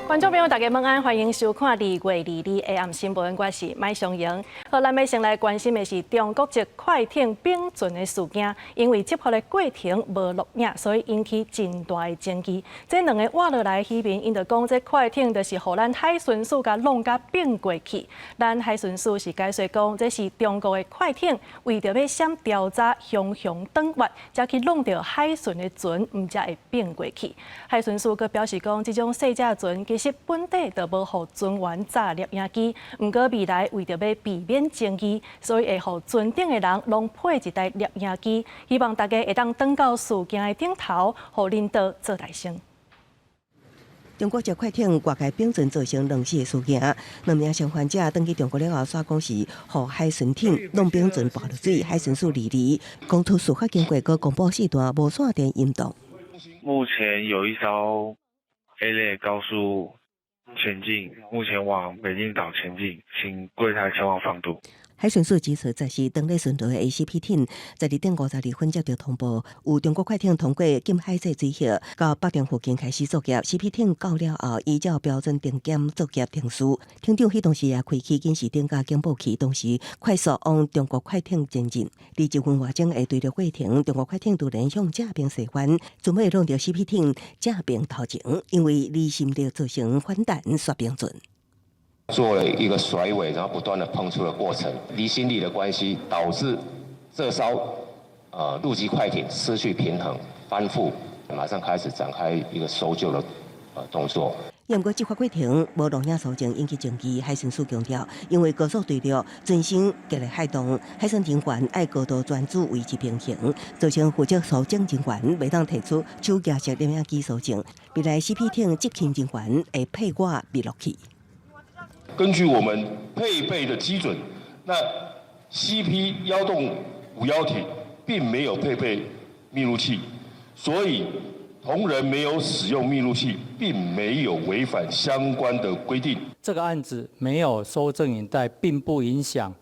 觀眾朋友，大家晚安，歡迎收看2月22下暗新聞，我是麥尚瑩。好，咱欲先來關心的是中國籍快艇炳存的事件，因為執法的過程無錄影，所以引起真大的爭議。這兩个活落來的漁民，𪜶就講這快艇就是予咱海巡署共弄共反過去。咱海巡署是解釋講，這是中國的快艇為著欲閃調查，雄雄轉彎，才去弄著海巡的船，毋才會反過去。海巡署閣表示講，這種細隻船其實本底就無予船員紮攝影機，毋過未來為著欲避免爭議，所以會予船頂的人攏配一台攝影機，希望大家會當轉到事件的頂頭，予領導做代先。中國籍快艇外界炳存造成兩死的事件，兩名生還者轉去中國了後，煞講是予海巡艇弄炳存跋落水，海巡署離離講出事發經過，閣公布四段無線電音檔。目前有一艘 A 類高速前進，目前往美麗島前進，請櫃檯前往防堵。海巡署指出，這是當咧巡邏的 ACP 艇，12點52分接到通報，有中國快艇通過禁海制水域，到北碇附近開始作業。CP 艇到了後，依照標準定檢作業程序，艇長彼當時也開啟警示燈佮警報器，同時快速往中國快艇前進。佇一分外鐘的對流過程，中國快艇突然向正爿踅彎，準備弄著 CP 艇正爿頭前，因為離心力造成反彈摔冰船。做了一個甩尾，然後不斷的碰觸的過程，離心力的關係導致這艘陸基快艇失去平衡，翻覆，馬上開始展開一個搜救的動作。毋過執法過程無錄影搜證引起爭議，海巡署強調，因為高速對流，船身激烈海動，海巡人員愛高度專注維持平衡，造成負責搜證人員袂當提出手夾式攝影機搜證。未來 CP 艇執勤人員會配掛密錄器。根據我們配備的基準，那 CP 1051艇並沒有配備密錄器，所以同仁沒有使用密錄器，並沒有違反相關的規定。這個案子沒有搜證影帶，並不影響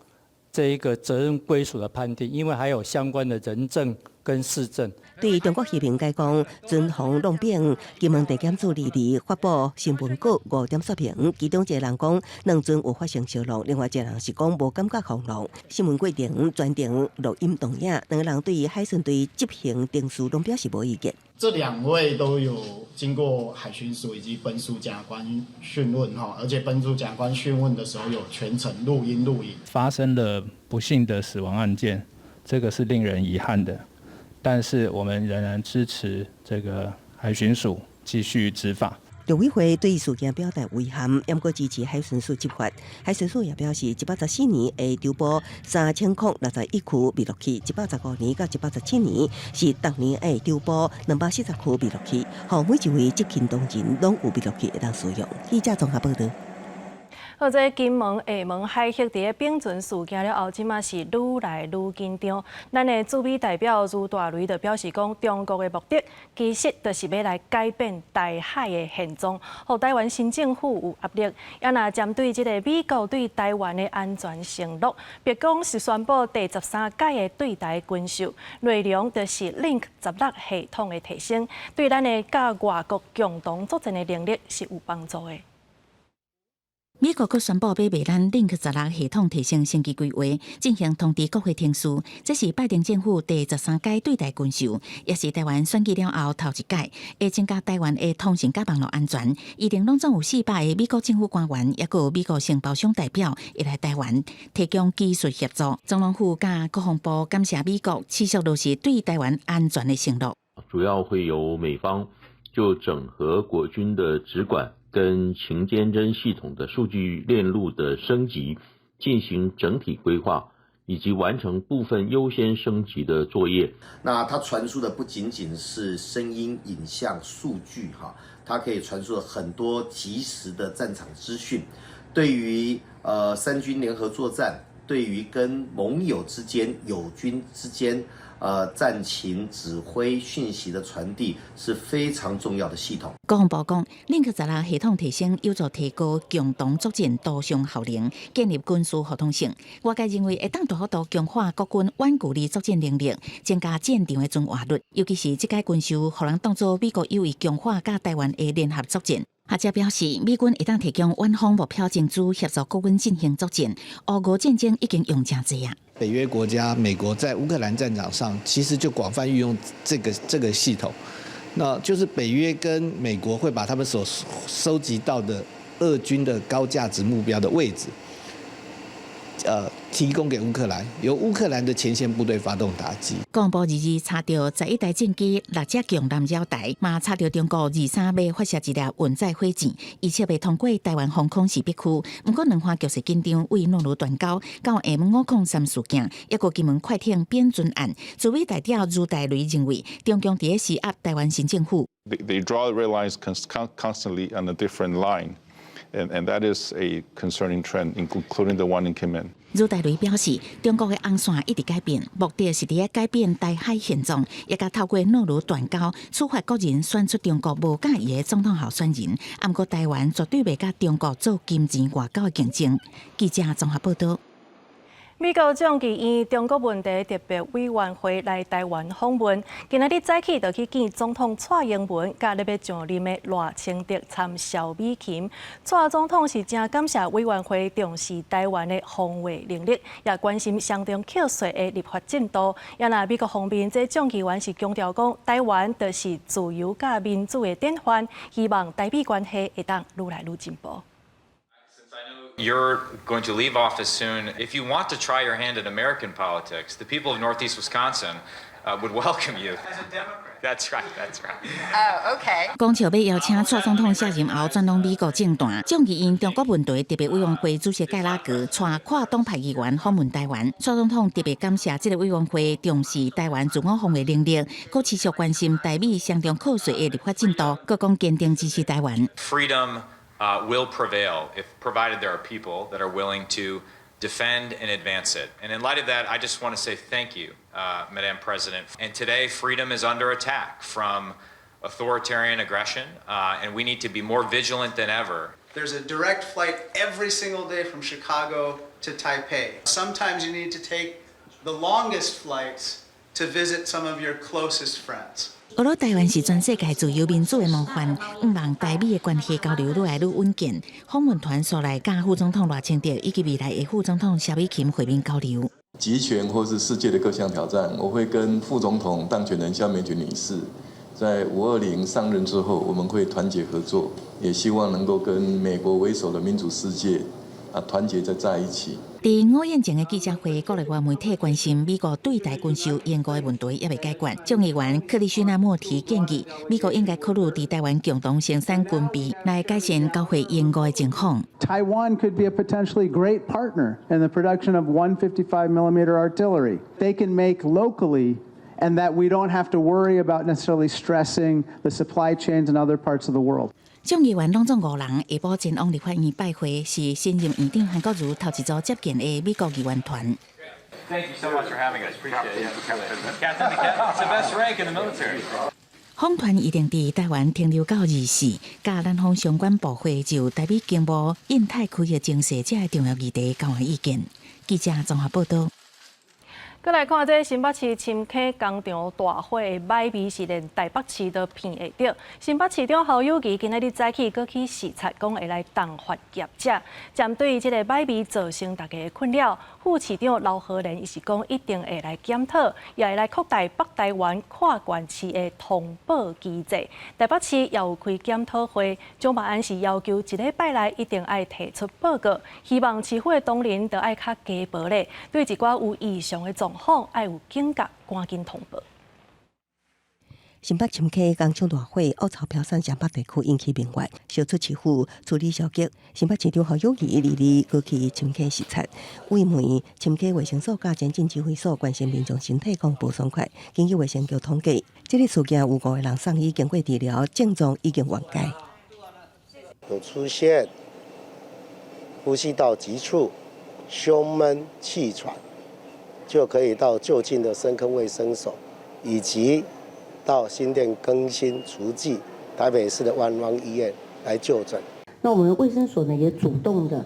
這一個責任歸屬的判定，因為還有相關的人證跟事證。對中國漁民解講，船予弄反，金門地檢署22發布新聞稿五點說明，其中一個人講兩船有發生相挵，另外一個人是講無感覺予弄。審問過程全程錄音錄影，兩個人對海巡隊執行程序攏表示無意見。這兩位都有經過海巡署以及本署檢察官訊問哈，而且本署檢察官訊問的時候有全程錄音錄影。發生了不幸的死亡案件，這個是令人遺憾的。但是我們仍然支持這個海巡署繼續執法。陸委會對事件表達遺憾，毋過支持海巡署執法。海巡署也表示，114年會調撥3061區密錄器，115年到117年是逐年會調撥240區密錄器，予每一位執勤同仁攏有密錄器會當使用。記者綜合報導。好，這金門、廈門海域佇咧炳存事件了後，這馬是愈來愈緊張。咱的駐美代表茹大雷就表示講，中國的目的其實就是欲來改變台海的現狀，予台灣新政府有壓力。也若針對這個美國對台灣的安全承諾，白宮是宣布第13屆的對台軍售，內容就是 Link 16系統的提升，對咱的佮外國共同作戰的能力是有幫助的。美國閣宣布欲賣咱 Link 16系統提升升級規劃，進行通知國會程序。這是拜登政府第13屆對台軍售，也是台灣選舉了後頭一屆，會增加台灣的通訊佮網路安全。預定攏總有400個美國政府官員，抑閣有美國承包商代表會來台灣提供技術協助。總統府佮國防部感謝美國持續落實對台灣安全的承諾。主要會由美方就整合國軍的指管跟情監偵系統的數據鏈路的升級進行整體規劃，以及完成部分優先升級的作業。那它傳輸的不僅僅是聲音、影像、數據，哈，它可以傳輸很多即時的戰場資訊，對於三軍聯合作戰，對於跟盟友之間、友軍之間戰情指揮訊息的傳遞是非常重要的系統。國防部講，Link 16系統提升有助提高共同作戰導向效能，建立軍事互通性。外界認為會當大幅度強化國軍遠距離作戰能力，增加戰場的存活率。尤其是這屆軍售，予人當做美國有意強化佮台灣的聯合作戰。學者表示，美軍會當提供遠方目標情資，協助國軍進行作戰。烏俄戰爭已經用誠濟啊！北約國家、美國在烏克蘭戰場上，其實就廣泛運用這個系統。那就是北約跟美國會把他們所收集到的俄軍的高價值目標的位置，提供給烏克蘭，由烏克蘭的前線部隊發動打擊。國防部22查著11台戰機、六隻共艦繞台，嘛查著中國23欲發射一粒運載火箭，預測欲通過台灣防空識別區。毋過兩岸局勢緊張，對諾魯斷交到 M503事件，抑閣金門快艇扁船案，駐美代表茹大雷認為，中共佇咧施壓台灣新政府。 They draw red lines constantly on a different line. And that is a concerning trend, including the one in Kinmen. 茹大雷表示，中國的紅線一直改變，目的是佇咧改變台海現狀，也共透過諾魯斷交處罰國人選出中國無佮意的總統候選人。毋過台灣絕對袂佮中國做金錢外交的競爭。記者綜合報道。美國眾議院中國問題特別委員會來台灣訪問，今仔日早起就去見總統蔡英文，佮咧欲上任的賴清德參蕭美琴。蔡總統是誠感謝委員會重視台灣的防衛能力，也關心雙重課稅的立法進度。也若美國方面，這眾議員是強調講，台灣就是自由佮民主的典範，希望台美關係會當愈來愈進步。 You're going to leave office soon. If you want to try your hand at American politics, the people of Northeast Wisconsin would welcome you. As a Democrat. That's right. That's right. Oh, okay. 講笑欲邀請蔡總統卸任後轉往美國政壇，眾議院中國問題特別委員會主席蓋拉格帶跨黨派議員訪問台灣。蔡總統特別感謝這个委員會重視台灣自我防衛能力，閣持續關心台美雙重課稅的立法進度，閣講堅定支持台灣。 Freedom will prevail if provided there are people that are willing to defend and advance it. And in light of that, I just want to say thank you, Madam President. And today, freedom is under attack from authoritarian aggression, and we need to be more vigilant than ever. There's a direct flight every single day from Chicago to Taipei. Sometimes you need to take the longest flights to visit some of your closest friends. 呵囉台灣是全世界自由民主的模範，向望台美的關係交流愈來愈穩健。訪問團紲來佮副總統賴清德以及未來的副總統蕭美琴會面交流。集權或是世界的各項挑戰，我會跟副總統當選人蕭美琴女士，在520上任之後，我們會團結合作，也希望能夠跟美國為首的民主世界啊團結在一起。佇午宴前的記者會，國內外媒體關心美國對台軍售延誤的問題猶未解決。眾議員克里希納莫提建議，美國應該考慮佇台灣共同生產軍備，來改善交貨延誤的情況。 Taiwan could be a potentially great partner in the production of 155 millimeter artillery. They can make locally, and that we don't have to worry about necessarily stressing the supply chains in other parts of the world. 眾議員攏總五人下晡前往立法院拜會，是新任院長韓國瑜頭一組接見的美國議員團。 Thank you so much for having us. Appreciate it. Captain, it's the best rank in the military. 訪團預定佇台灣停留到24，佮南方相關部會就台美經貿、印太區域情勢這个重要議題交換意見。記者綜合報道。閣來看這新北市深坑工廠大火的䆀味是連台北市都鼻會著。新北市長侯友宜今仔日早起閣去視察，講會來重罰業者。針對這个䆀味造成大家的困擾，副市長劉和蓮伊是講一定會來檢討，也會來擴大北台灣跨縣市的通報機制。台北市也有開檢討會，蔣萬安是要求一禮拜內一定愛提出報告，希望市府的同仁都愛較雞婆咧，對一寡有異常的狀況愛有警覺，趕緊通報。新北深坑工廠大火，惡臭飄散雙北地區，引起民怨。燒出市府處理消極。新北市長侯友宜22閣去深坑視察，慰問深坑衛生所佮前鎮指揮所關心民眾身體講無爽快。根據衛生局統計，這个事件有五個人送醫經過治療，症狀已經緩解。有出現呼吸道急促、胸悶、氣喘。就可以到就近的深坑衛生所，以及到新店更新慈濟台北市的萬芳醫院來就診。那我們衛生所呢，也主動的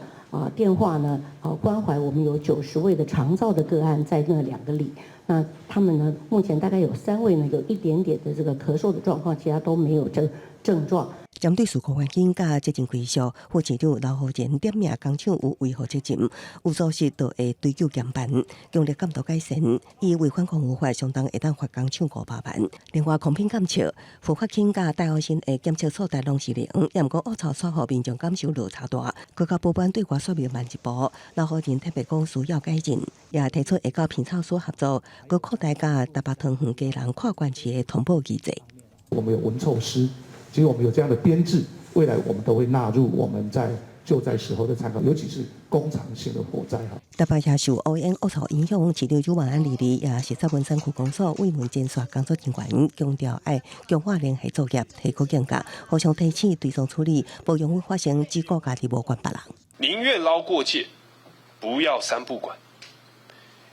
電話呢，關懷我們有90位的長照的個案在那兩個里，那他們呢，目前大概有三位呢，有一點點的這個咳嗽的狀況，其他都沒有症狀。針對事故環境佮責任歸屬，副市長劉浩仁點名工廠有維護責任，有疏失就會追究嚴辦，強力監督改善。伊違反空污法，相當會當罰工廠500萬。另外，空品檢測，浮法輕佮戴奧辛的檢測數值攏是零，也毋過惡臭煞予民眾感受落差大。閣較保安對外說明慢一步，劉浩仁特別講需要改進，也提出會佮品臭所合作，閣擴大佮台北桃園基隆跨縣市的通報機制。我們有聞臭師。其實我們有這樣的編制，未來我們都會納入我們在救災時候的參考，尤其是工廠性的火災哈。台北也受烏煙惡臭影響，市長蔣萬安日也視察文山區公所慰問前線工作人員，強調愛強化聯繫作業，提高警覺，互相提醒對方處理，無容許發生只顧家己無管別人。寧願撈過界，不要三不管；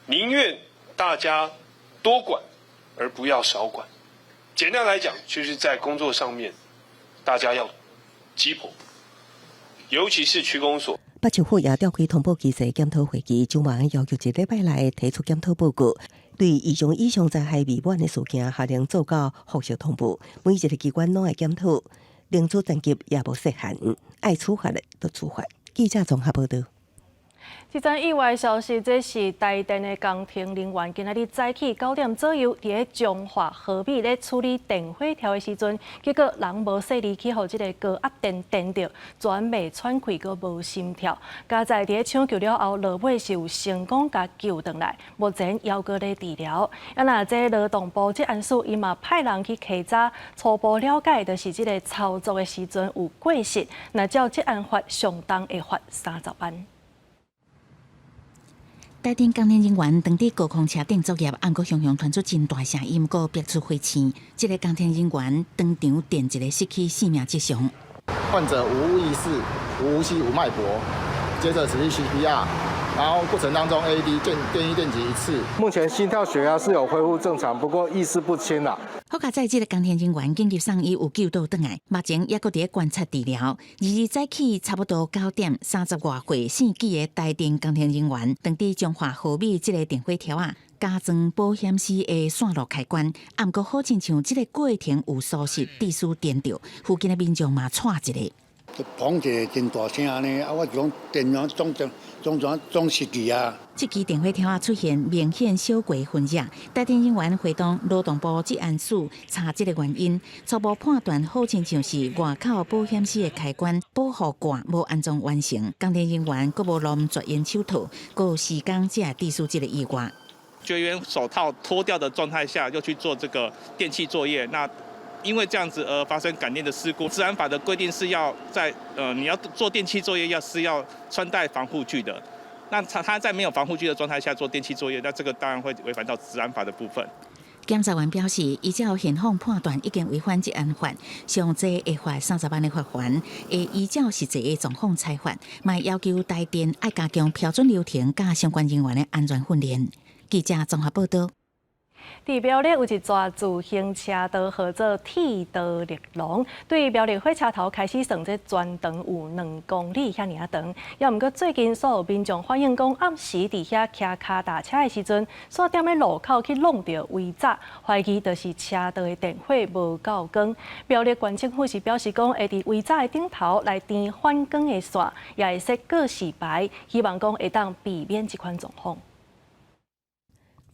寧願大家多管，而不要少管。簡單來講，就是在工作上面，大家要雞婆，尤其是區公所。北市府也召開通報機制檢討會議，蔣萬安要求一禮拜內提出檢討報告，對異常以上災害未滿的事件，下令做到複述通報。每一個機關攏會檢討，勞資層級也無設限，愛處罰的就處罰。記者綜合報道。這則意外消息，這是台電的工程人員今仔日早起9點左右，佇咧彰化和美咧處理電火條的時陣，結果人無細膩去予這个高壓電電著，全袂喘氣，閣無心跳。佳哉佇咧搶救了後，落尾是有成功共救轉來，目前猶閣咧治療。啊，若這勞動部職安署伊嘛派人去稽查，初步了解，就是這个操作的時陣有過失，若照職安法相當會罰30萬。台電工程人員當佇高空車頂作業，毋過雄雄傳出真大聲音，閣逼出火星。這个工程人員當場電一个失去性命跡象。患者無意識、無呼吸、無脈搏，接着持續 CPR，然後過程當中 AED 電一電擊一次。目前心跳、血壓是有恢復正常，不過意識不清啦。好佳哉，這个工程人員緊急送醫有救倒轉來，目前猶閣佇咧觀察治療。二日早起差不多9點30外歲，姓紀的台電工程人員，當佇彰化和美這个電火條仔加裝保險絲的線路開關，毋過好親像這个過程有疏失，致使電著，附近的民眾嘛掣一下。就砰一个真大聲按呢，啊，我就講電源總總總總總失去啊。這支電火條仔出現明顯燒過痕跡，台電人員會同勞動部職安署查這个原因，初步判斷好親像是外口保險絲的開關保護蓋無安裝完成，工程人員閣無攏絕緣手套，閣有時間才會致使這个意外。絕緣手套脫掉的狀態下，又去做這個電器作業，那因為這樣子而發生感電的事故。職安法的規定是要在你要做電器作業，要穿戴防護具的。那他在沒有防護具的狀態下做電器作業，那這個當然會違反到職安法的部分。檢察員表示，依照現況判斷已經違反職安法，上濟會罰30萬的罰鍰，會依照實際的狀況裁罰，嘛要求台電愛加強標準流程佮相關人員的安全訓練。記者綜合報道。佇苗栗有一逝自行車道，號做鐵道獵龍，對苗栗火車頭開始算，這全長有2公里遐爾仔長。猶毋過最近所有民眾反映講，暗時佇遐騎跤踏車的時陣，煞踮咧路口去挵著圍閘，懷疑就是車道的電火無夠光。苗栗縣政府是表示講，會佇圍閘的頂頭來添反光的線，也會設告示牌，希望講會當避免這款狀況。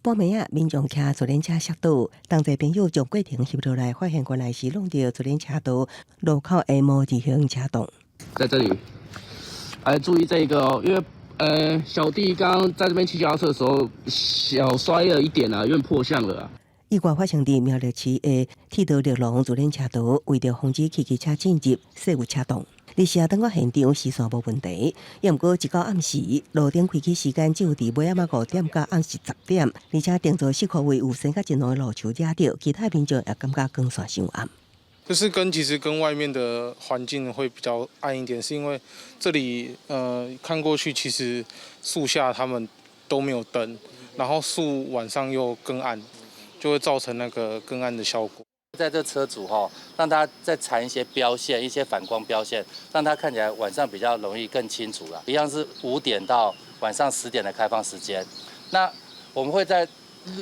半暝仔，民眾騎自行車摔倒，同齊朋友將過程翕落來，發現原來是挵著自行車道路口的模字形車擋。在這裡，來注意這個哦，因為小弟剛剛在這邊騎腳踏車的時候，小摔了一點啊，有點破相了啊。意外發生佇苗栗市的鐵道獵龍自行車道，為著防止汽機車進入，設有車擋。日時等到現場視線無問題，猶毋過一到暗時，路燈開啟時間只有佇尾暗仔5點到暗時10點，而且頂座室區位有生較真濃的路樹遮著，其他民眾也感覺光線傷暗。就是其實跟外面的環境會比較暗一點，是因為這裡看過去其實樹下他們都沒有燈，然後樹晚上又更暗，就會造成那個更暗的效果。在這車主哈，讓他再纏一些標線，一些反光標線，讓他看起來晚上比較容易更清楚啦。一樣是5點到晚上10點的開放時間。那我們會在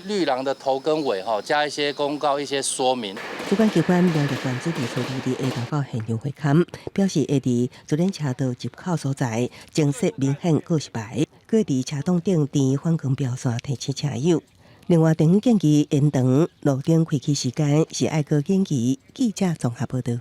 綠廊的頭跟尾哈加一些公告、一些說明。主管機關苗栗縣主持處理佇下晝到現場會勘，表示會佇自然車道入口所在增設明顯告示牌，閣佇車擋頂釘反光標線提醒車友。另外，政府建議延長路燈開啟時間，是愛閣研議。記者綜合報導。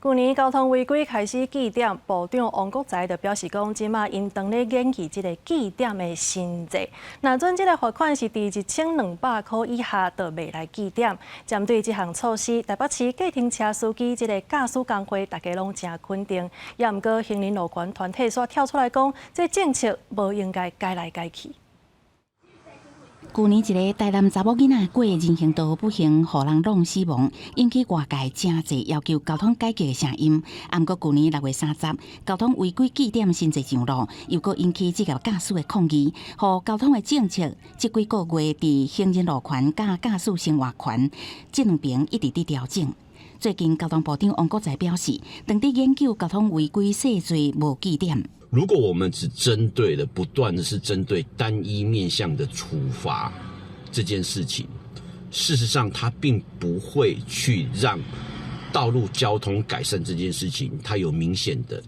舊年交通違規開始記點，部長王國材就表示講，這馬𪜶當咧研議這个記點的新制。若準這个罰款是佇1200箍以下，就袂來記點。針對這項措施，台北市計程車司機這个駕駛工會，大家攏誠肯定。也毋過行人路權團體煞跳出來講，這政策無應該改來改去。舊年一个台南查某囡仔過人行道不幸予人挵死亡，引起外界誠濟要求交通改革的聲音。毋過舊年6月30，交通違規記點新制上路，又閣引起職業駕駛的抗議，予交通的政策這幾個月佇行人路權佮駕駛生活權這兩邊一直佇調整。最近交通部長王國材表示，當佇研究交通違規細罪無記點。如果我們只針對的不斷的是針對單一面向的處罰這件事情，事實上它並不會去讓道路交通改善這件事情，它有明顯的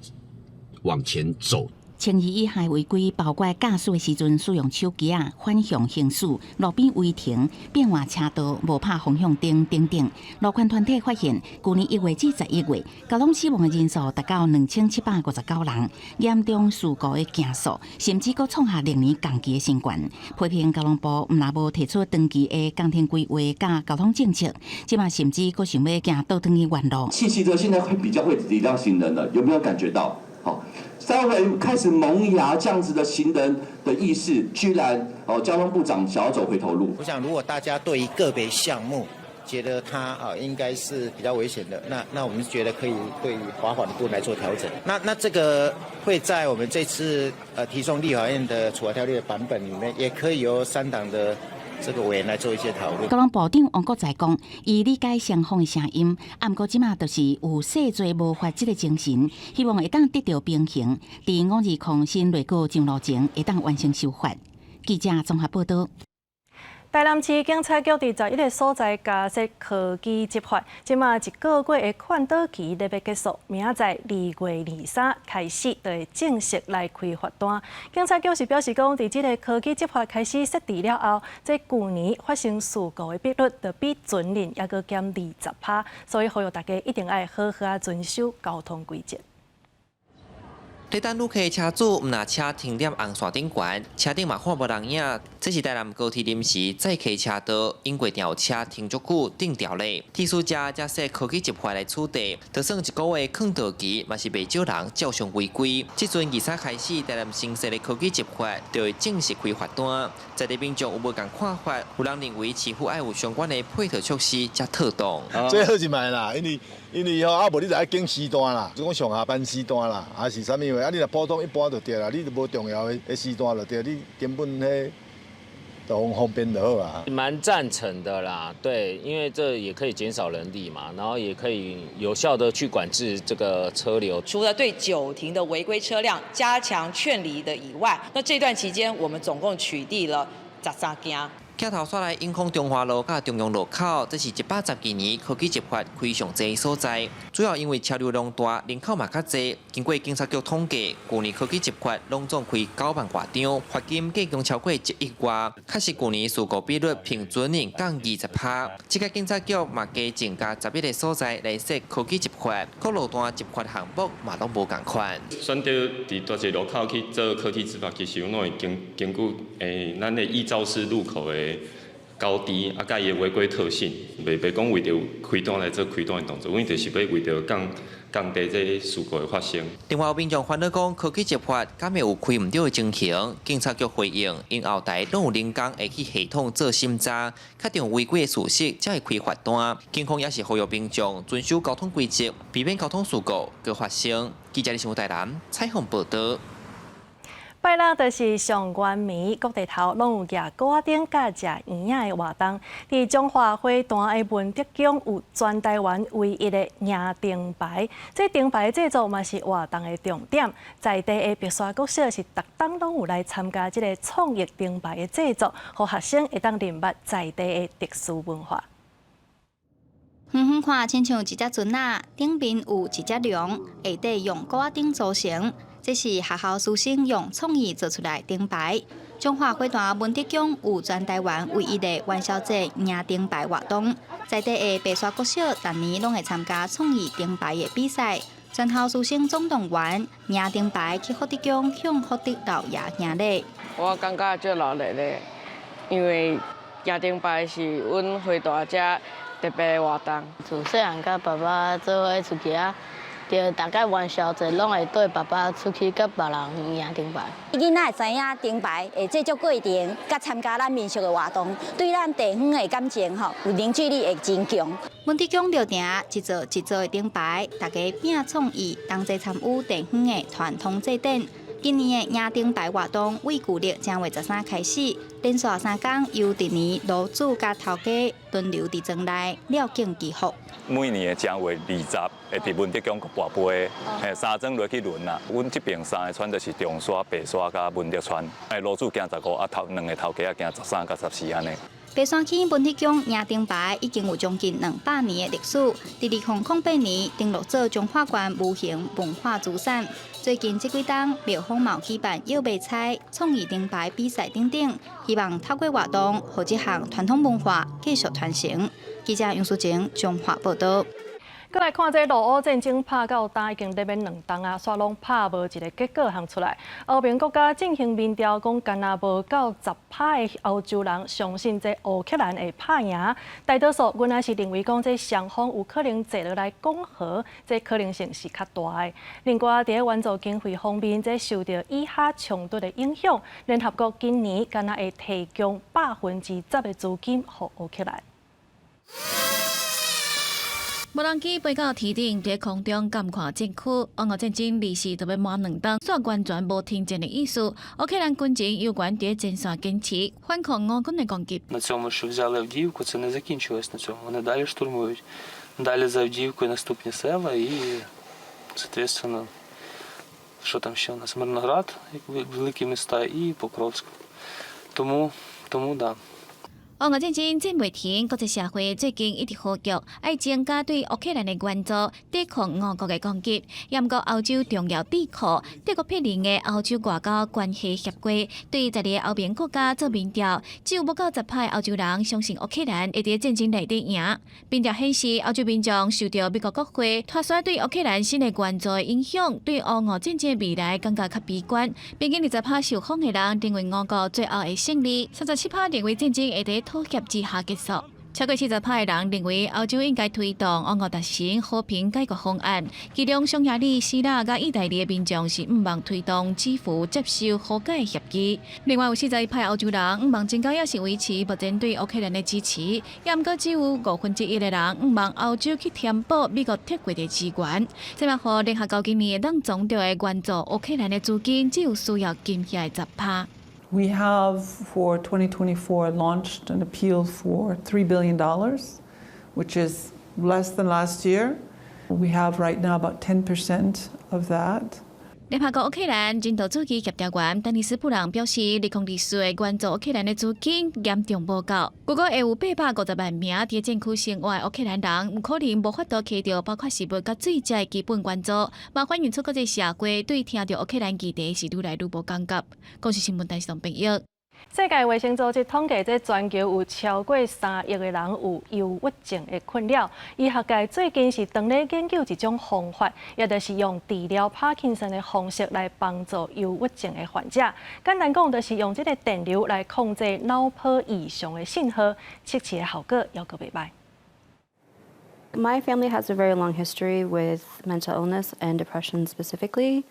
往前走。1200以下違規，包括駕駛的時陣使用手機仔、反向行駛、路邊違停、變換車道、無拍方向燈等等。路權團體發現，舊年1月至11月，交通死亡的人數達到2759人，嚴重事故的件數，甚至閣創下歷年同期的新高。批評交通部毋但無提出長期的工程規劃佮交通政策，這馬甚至閣想欲行倒轉去原路。汽機車現在會比較會禮讓行人了，有沒有感覺到？好，稍微開始萌芽這樣子的行人的意識，居然哦，交通部長想要走回頭路。我想，如果大家對於個別項目覺得它啊應該是比較危險的，那我們覺得可以對罰款的部分來做調整。那這個會在我們這次提送立法院的處罰條例的版本裡面，也可以由三黨的這個委員來做一些討論。交通部長王國材講，伊理解雙方的聲音，毋過這馬就是有細罪無罰這个精神，希望會當得到平衡。佇520新內閣上路前，會當完成修法。記者綜合報導。台南市警察局佇11个所在加設科技執法，這馬一個月的勸導期咧欲結束，明仔載2月23開始就會正式來開罰單。警察局是表示講，佇這个科技執法開始設置了後，這舊年發生事故的比率就比前年猶閣減20%，所以呼籲大家一定愛好好仔遵守交通規則。咧等旅客車主毋若車停佇紅線頂懸，車頂嘛看無人影。這是台南高鐵臨時載客車道，因過定有車停足久，頂著咧。鐵事者才設科技執法來取締，就算一個月勸導期，嘛是袂少人照常違規。這陣23開始，台南新設的科技執法就會正式開罰單。在地民眾有無仝看法？有人認為市府愛有相關的配套措施才妥當。最好是莫啦，因為吼啊，無你就愛揀時段啦，就講上下班時段啦，還是啥物話啊？你若普通一般就對啦，你就無重要的時段就對，你根本彼都方便就好啊。蠻贊成的啦，對，因為這也可以減少人力嘛，然後也可以有效的去管制這個車流。除了對久停的違規車輛加強勸離的以外，那這段期間我們總共取締了13件。鏡頭煞來引控中華路佮中央路口，這是112年科技執法開上濟所在。主要因為車流量大，人口嘛較濟。經過警察局統計，舊年科技執法攏總開9萬外張，罰金計共超過1億外。確實，舊年事故比率平均年降20%。這個警察局嘛加增加11個所在來設科技執法，各路段執法項目嘛攏無仝款。選擇佇大濟路口去做科技執法，其實攏會根據咱的易肇事路口的高低啊，佮伊的違規特性，袂講為著開單來做開單的動作，阮就是欲為著降低這个事故的發生。另外有民眾煩惱講，科技執法敢會有開毋對的情形？警察局回應，𪜶後台攏有人工會去系統做審查，確定違規的事實，才會開罰單。警方也是呼籲民眾遵守交通規則，避免交通事故閣發生。記者李新武台南採訪報導。拜六就是上元暝，各地頭攏有舉鼓仔燈佮食圓仔的活動。佇彰化花壇的文德宮有全台灣唯一的迎燈牌，這燈牌製作嘛是活動的重點。在地的白沙國小是逐冬攏有來參加這个創意燈牌的製作，予學生會當認捌在地的特殊文化。遠遠看，親像一隻船仔，頂面有一隻龍，下底用鼓仔燈組成。這是學校師生用創意做出來燈牌。彰化花壇文德宮有全台灣唯一的元宵節迎燈牌活動，在地的白沙國小逐年攏會參加創意燈牌的比賽。全校師生總動員迎燈牌去福德宮向福德老爺行禮。我感覺足熱鬧的，因為迎燈牌是阮花壇遮特別的活動。自細漢佮爸爸做伙出去啊。著逐擺元宵節攏會綴爸爸出去佮別人迎燈牌。囡仔會知影燈牌的製作過程，佮參加咱民俗的活動，對咱地方的感情吼，有凝聚力會真強。文德宮廟埕一座一座的燈牌，大家拼創意，同齊參與地方的傳統祭典。今年的迎燈牌活動，為舊曆正月13開始，連續3工由鄭年爐主佮頭家輪流佇莊內繞境祈福。每年的正月20會佇文德宮跋杯，嘿，三莊落去輪啦。阮這爿三个村就是中山、白沙佮文德村，哎，爐主行15，啊頭兩个頭家仔行13佮14按呢。白沙區文德宮迎燈牌已經有將近200年的歷史。佇2008年登錄做彰化縣無形文化資產。最近這幾冬，廟方嘛有舉辦搖馬彩、創意燈牌比賽等等，希望透過活動，予這項傳統文化繼續傳承。記者楊淑靜彰化報導。閣來看這俄烏戰爭拍到今已經咧欲2冬啊，煞攏拍無一个結果通出來。歐盟國家進行民調，講敢若無夠10%的歐洲人相信這烏克蘭會拍贏。大多數原來是認為講這雙方有可能坐落來講和，這可能性是較大的。另外，佇援助經費方面，這受著以哈衝突的影響，聯合國今年敢若會提供10%的資金予烏克蘭。無人機飛到天頂，佇空中監看戰區。俄烏戰爭離時就欲滿2冬，煞完全無停戰的意思。烏克蘭軍情猶原佇前線堅持反抗俄軍的攻擊。 На цьому, що взяли Авдіївку, це не закінчилось на цьому. Вони далі штурмують. Далі за Авдіївкою наступні села і, соответственно, що там ще у нас? Мирноград, як великі міста, і Покровськ. Тому да. 俄烏戰爭戰未停，國際社會最近一直呼籲，愛增加對烏克蘭的援助，抵抗俄國的攻擊。毋過歐洲重要智庫德國柏林的歐洲外交關係協會對12個歐盟國家做民調，只有無夠10%歐洲人相信烏克蘭會佇戰爭內底贏。民調顯示，歐洲民眾受著美國國會拖捾對烏克蘭新的援助的影響，對俄烏戰爭未來感覺較悲觀。平均20%受訪的人認為俄國最後會勝利，37%認為戰爭會佇妥協之下結束。超過40%的人認為歐洲應該推動俄烏達成和平解決方案。其中，匈牙利、希臘佮意大利的民眾是向望推動基輔接受和解協議。另外，有41%歐洲人向望增加抑是維持目前對烏克蘭的支持。抑毋過只有1/5的人向望歐洲去填補美國撤回的資源。這嘛予聯合國今年會當總調的援助烏克蘭的資金，只有需要金額的10%。 We have for 2024 launched an appeal for $3 billion, which is less than last year. We have right now about 10% of that. 聯合國烏克蘭人道主義協調員丹尼斯·布朗表示，2024的援助烏克蘭的資金嚴重無夠，如果會有850萬名佇戰區生活的烏克蘭人，有可能無法度取著包括食物佮水這基本援助，嘛反映出國際社會對聽著烏克蘭議題是愈來愈無感覺。公視新聞陳世東編譯。世界衛生組織統計，這全球有超過3億个人有憂鬱症的困擾。醫學界最近是當咧研究一種方法，也就是用治療帕金森的方式來幫助憂鬱症的患者。簡單講，就是用這个電流來控制腦波異常的信號，測試的效果猶閣袂䆀。 My family has a very long history with mental illness and depression specifically.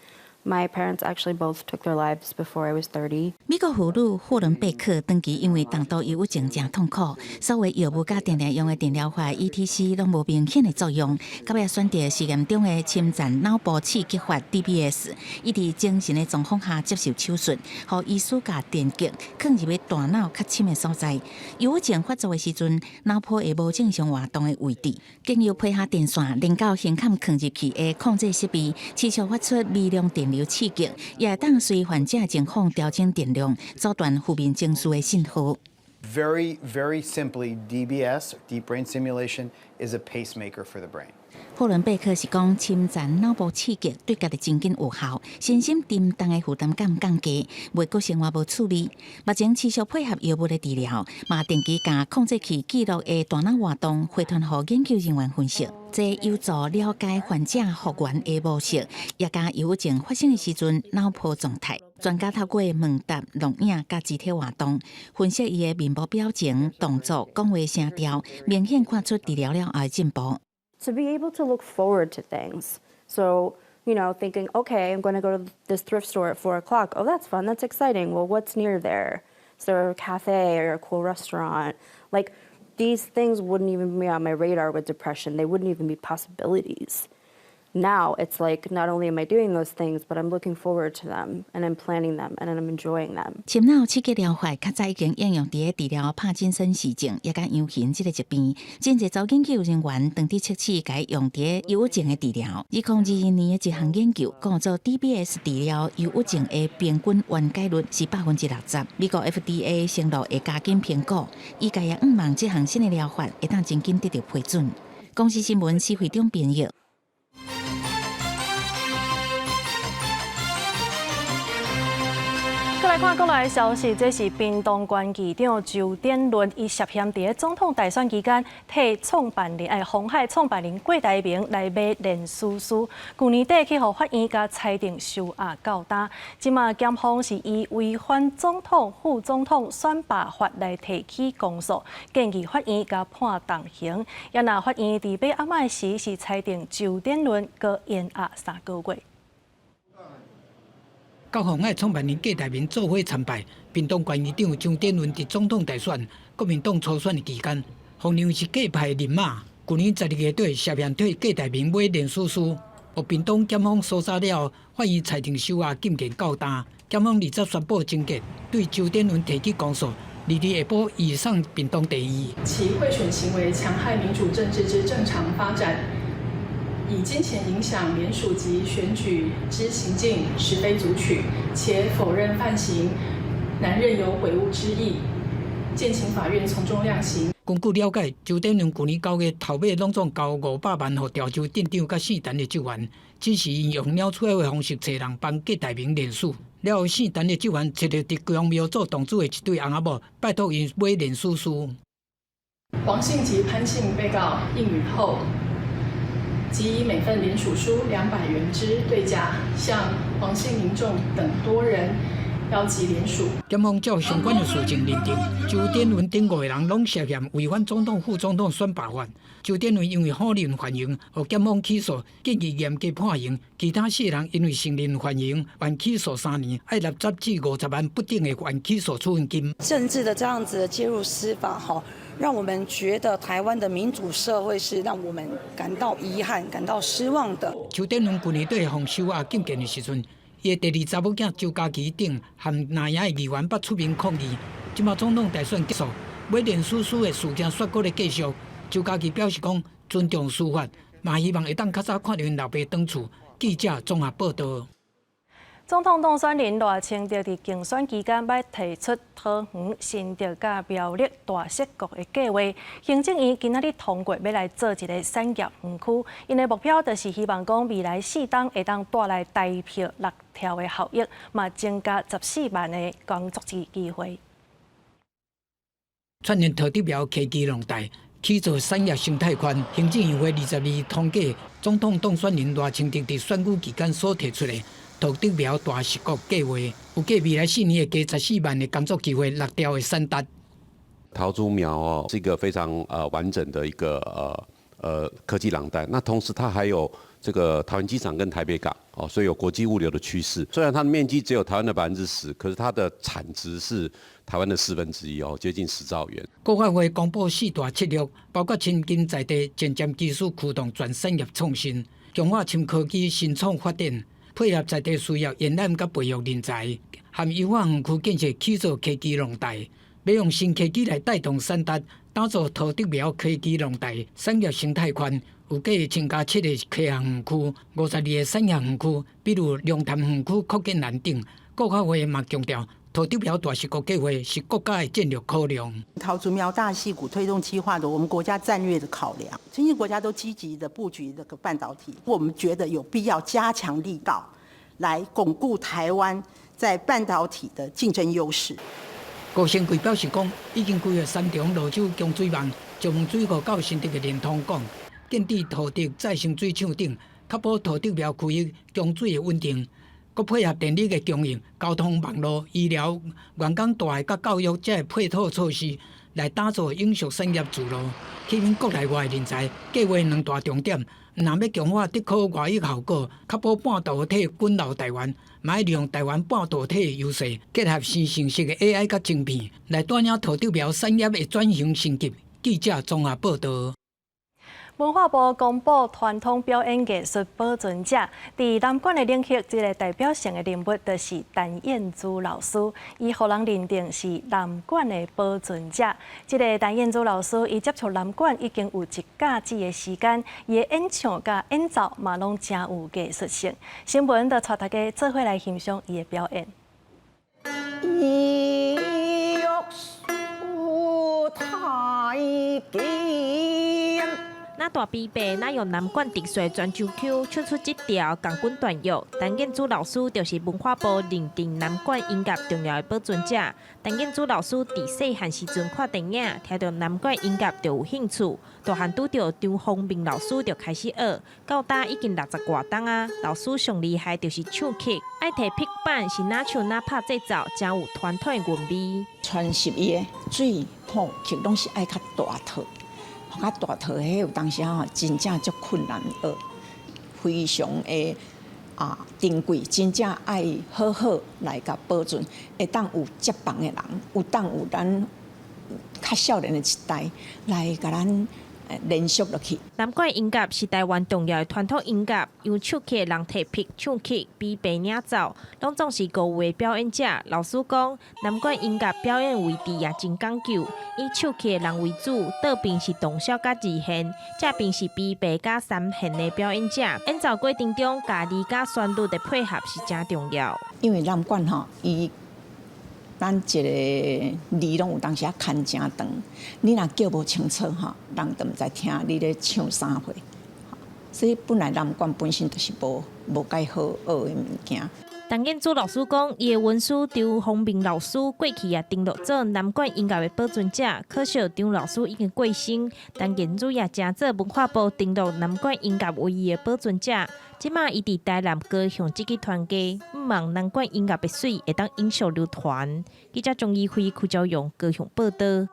My parents actually both took their lives before I was 30. 美國婦女霍倫貝克長期因為重度憂鬱症誠痛苦，所有藥物佮定定用的電療法 ETC 攏無明顯的作用。到尾選擇實驗中的深層腦波刺激法 DBS，伊佇精神的狀況下接受手術，予醫師共電極囥入去大腦較深的所在。憂鬱症發作的時陣，腦波會無正常活動的位置，經由皮下電線連到胸坎囥入去的控制設備，持續發出微量電流刺激，也會當隨患者情況調整電量，阻斷負面情緒的信號。 Very, very simply, DBS, deep brain stimulation, is a pacemaker for the brain. 霍倫貝克是講，深層腦波刺激對家己真緊有效，身心沉重的負擔感降低，袂閣生活無趣味。目前持續配合藥物的治療，嘛定期共控制器記錄的大腦活動，回傳予研究人員分析，這有助了解患者復原的模式，也佮憂鬱症發生的時陣腦波狀態。專家透過問答、錄影佮肢體活動，分析伊的面部表情、動作、講話聲調，明顯看出治療了後的進步。 To be able to look forward to things. So, thinking, okay, I'm going to go to this thrift store at 4 o'clock. Oh, that's fun. That's exciting. Well, what's near there? Is there a cafe or a cool restaurant? Like, these things wouldn't even be on my radar with depression. They wouldn't even be possibilities. Now it's like not only am I doing those things, but I'm looking forward to them and I'm planning them and I'm enjoying them. 深腦刺激療法較早已經應用佇咧治療帕金森氏症，也佮樣型這个疾病。真濟組研究人員當佇測試共用佇咧憂鬱症的治療。2021年的一項研究，講做 DBS 治療憂鬱症的平均緩解率是60%。美國 FDA 承諾會加緊評估，醫界也向望這項新的療法會當真緊得著批准。公視新聞施惠中編譯。閣來看國內消息，這是屏東縣議長周典倫，伊涉嫌佇咧總統大選期間，替創辦人鴻海創辦人郭台銘來買連署書，舊年底去予法院共裁定收押到今，這馬檢方是以違反總統、副總統選罷法來提起公訴，建議法院共判重刑。也若法院佇欲暗暝時是裁定周典倫閣延押3個月。佮鴻海創辦人郭台銘做伙參拜，屏東縣議長周典倫佇總統大選、國民黨初選的期間，予認為是郭派人馬。舊年12月底涉嫌替郭台銘買連署書，予屏東檢方搜查了後，法院裁定收押禁見到今。檢方二十宣布偵結，對周典倫提起公訴，22下晡移送屏東地院。其賄選行為戕害民主政治之正常發展。以金錢影響聯署及選舉之行徑，實非足取，且否認犯行，難認有悔悟之意，建請法院從重量刑。根據了解，周典倫舊年9月頭尾攏總交500萬予潮州鎮長佮姓陳的職員，只是𪜶用鳥取的方式揣人幫郭台銘聯署。了後，姓陳的職員揣著佇關廟做堂主的一對翁仔某，拜託𪜶買連署書。黃姓及潘姓被告應允後，即以每份聯署書200元之對價，向黃姓民眾等多人邀集聯署。檢方照相關的事證認定，周典倫等五個人攏涉嫌違反總統、副總統選罷法。周典倫因為否認犯行，予檢方起訴，建議嚴格判刑。其他四人因為承認犯行，緩起訴3年，愛納10至50萬不等的緩起訴處分金。政治的這樣子的介入司法，哈，讓我們覺得台灣的民主社會是讓我們感到遺憾、感到失望的。周典倫舊年底予收押禁見的時陣，伊的第二查某囝周嘉琪等和藍營的議員捌出面抗議。這馬總統大選結束，買連署書的事件煞閣咧繼續。周嘉琪表示講尊重司法，嘛希望會當較早看著𪜶老爸轉厝。記者綜合報道。總統當選人賴清德佇競選期間，欲提出桃園、新竹佮苗栗大矽谷的計劃。行政院今仔日通過，欲來做一个產業園區，𪜶的目標就是希望講未來4冬會當帶來台票6兆的效益，嘛增加14萬个工作機會。串連桃竹苗溪基農大，起造產業生態圈。行政院會22通過總統當選人賴清德佇選舉期間所提出的桃竹苗大矽谷計劃，預計未來4年會加14萬个工作機會，6兆的產值。桃竹苗哦，是一個非常完整的一個科技廊帶。那同時它還有這個桃園機場跟台北港，哦，所以有國際物流的趨勢。雖然它的面積只有台灣的10%，可是它的產值是台灣的1/4哦，接近10兆元。國發會公布四大策略，包括深耕在地前瞻技術驅動全產業創新，強化深科技新創發展，配合在地需要延攬佮培育人才，含優化園區建設去做科技廊帶，欲用新科技來帶動產值，打造桃竹苗科技廊帶產業生態圈。有計增加七個科學園區、52個產業園區，比如龍潭園區擴建難等。國發會嘛強調，桃竹苗大矽谷計畫是國家的戰略考量。桃竹苗大矽谷推動計劃的，我們國家戰略的考量，先進國家都積極的布局這個半導體，我們覺得有必要加強力道，來鞏固台灣在半導體的競爭優勢。高成貴表示講，已經規劃三重蘆洲供水網，石門水庫到新竹的連通港。建置桃竹再生水廠等，確保桃竹苗區域供水的穩定，閣配合電力的供應、交通網路、醫療、員工大學佮教育這配套措施，來打造永續產業之路，吸引國內外人才。計劃兩大重點，毋但欲強化竹科外溢效果，確保半導體滾留台灣，嘛愛利用台灣半導體優勢，結合生成式的 AI 佮晶片，來帶領桃竹苗產業的轉型升級。記者綜合報道。文化部公布傳統表演藝術保存者，佇南管的領域，這個代表性的人物就是陳燕珠老師，伊予人認定是南管的保存者。這個陳燕珠老師，伊接觸南管已經有一甲子的時間，伊的演唱佮演奏嘛攏誠有藝術性。新聞就帶大家做伙來欣賞伊的表演。玉樹太劍。若大悲白，若用南管特色泉州腔唱出這條鋼管斷玉。陳建珠老師就是文化部認定南管音樂重要的保存者。陳建珠老師佇細漢時陣看電影，聽著南管音樂就有興趣。大漢拄著張宏明老師就開始學，到今已經六十外冬啊。老師上厲害就是唱曲，愛提拍板是哪唱哪拍節奏，誠有傳統的韻味。傳習伊的水譜曲攏是愛較大套。較大套，彼有當時吼，真正足困難學，非常的珍貴，真正愛好好來共保存，會當有接棒的人，有當有咱較少年的一代來共咱連續落去。南管音樂是台灣重要的傳統音樂，由唱曲的人提拍唱曲，比白領奏，攏總是高位的表演者。老師講，南管音樂表演位置也真講究，以唱曲的人為主，倒邊是洞簫佮二弦，正邊是琵琶佮三弦的表演者。演奏過程中，咬字佮旋律的配合是誠重要。因為南管吼，伊咱一个字攏有當時仔牽誠長，你若叫無清楚吼，人就毋知聽你咧唱啥貨。所以本來南管本身就是無介好學的物件。陳建珠老師講，伊的恩師張宏明老師過去也登錄做南管音樂的保存者，可惜張老師已經過身。陳建珠也成做文化部登錄南管音樂唯一的保存者。這馬伊佇台南高雄這個團家，望南管音樂的水會當永續流傳。記者鍾怡輝、柯昭勇高雄報道。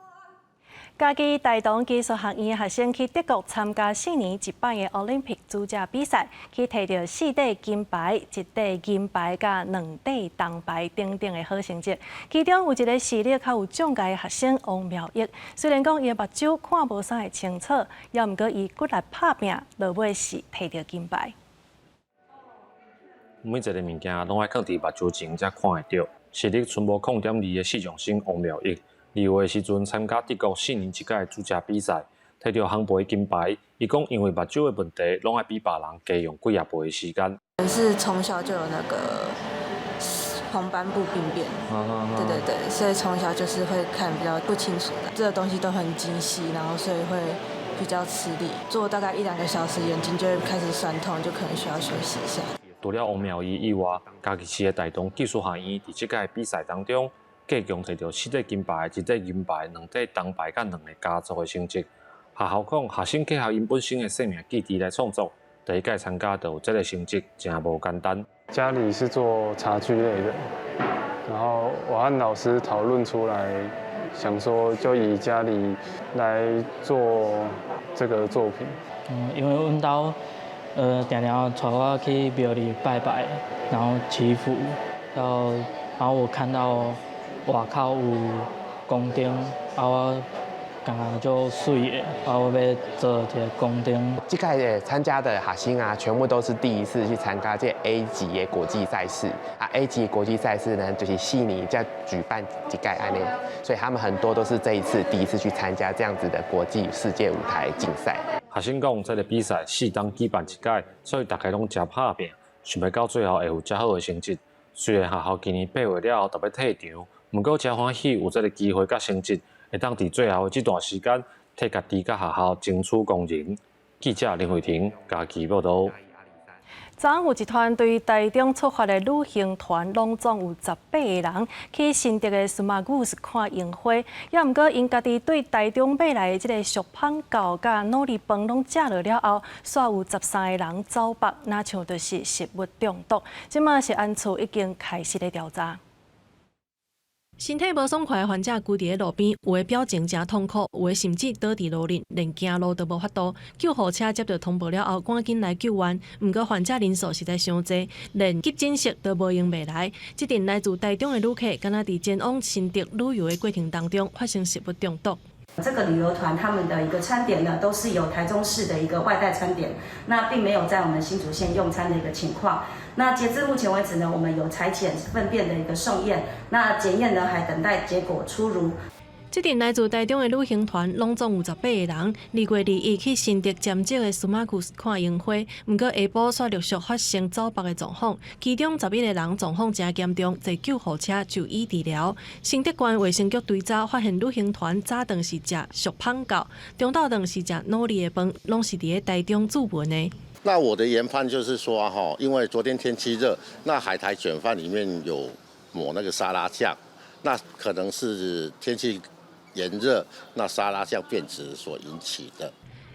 家己大同技術學院學生去德國參加4年一擺的奧林匹克煮食比賽，去提著四塊金牌、一塊銀牌、佮兩塊銅牌等等的好成績。其中有一個視力較有障礙的學生王妙玉，雖然講伊的目睭看無啥會清楚，猶毋過伊骨力拍拚，落尾是提著金牌。每一个物件攏愛囥佇目睭前才看會著。視力賰無0.2的視障生王妙玉，2月的時陣參加德國4年一屆煮食比賽，提著烘焙金牌。伊講因為目睭的問題，攏愛比別人加用幾仔倍的時間。是從小就有那個黃斑部病變，對對對，所以從小就是會看比較不清楚的，這個東西都很精細，然後所以會比較吃力。做大概一兩個小時，眼睛就會開始痠痛，就可能需要休息一下。除了王妙玉以外，嘉義市的大同技術學院佇這屆比賽當中，計共提著四塊金牌、一塊銀牌、兩塊銅牌佮兩个加速的成績。學校講，學生結合𪜶本身的生命記憶來創作，第一屆參加就有這个成績，誠無簡單。家裡是做茶具類的，然後我和老師討論出來，想說就以家裡來做這個作品。嗯，因為阮兜。常常帶我去廟裡拜拜，然後祈福，然後我看到外口有宮燈，啊我感覺就媠的，啊我欲做一个宮燈。這屆參加的學生啊，全部都是第一次去參加這 A 級的國際賽事啊。A 級國際賽事呢，就是4年才舉辦一屆按呢，所以他們很多都是這一次第一次去參加這樣子的國際世界舞台競賽。學生講，這个比賽4冬舉辦一屆，所以大家攏誠拍拚，想欲到最後會有誠好的成績。雖然學校今年8月了後就欲退場，毋過誠歡喜有這个機會佮成績，會當佇最後的這段時間，替家己佮學校爭取光榮。記者林慧婷嘉義報導。昨昏有一團對台中出發的旅行團，攏總有18個人去新竹的蘇馬古斯看櫻花。也毋過，𪜶家己對台中買來的這个俗麭狗佮腦力飯攏食落了後，煞有13個人走腹，若像就是食物中毒。這馬食安處已經開始咧調查。身體無爽快的患者跪佇咧路邊，有的表情誠痛苦，有的甚至倒佇路裡，連行路都無法度。救護車接到通報了後，趕緊來救援。毋過患者人數實在傷濟，連急診室都無閒袂來。這陣來自台中的旅客，敢若佇前往新竹旅遊的過程當中發生食物中毒。這個旅遊團他們的一個餐點呢，都是由台中市的一個外帶餐點，那並沒有在我們新竹縣用餐的一個情況。那截至目前為止呢，我們有採檢糞便的一個送驗，那檢驗呢還等待結果出爐。這陣來自台中的旅行團，攏總有18個人。2月21去新竹尖石的蘇馬古斯看櫻花，毋過下晡煞陸續發生走腹的狀況，其中11個人狀況誠嚴重，坐救護車就醫治療。新竹縣衛生局追查發現，旅行團早頓是食俗麭狗，中晝頓是食腦力的飯，攏是佇咧台中注文的。那我的研判就是說，哈，因為昨天天氣熱，那海苔捲飯裡面有抹那個沙拉醬，那可能是天氣炎熱，那沙拉醬變質所引起的。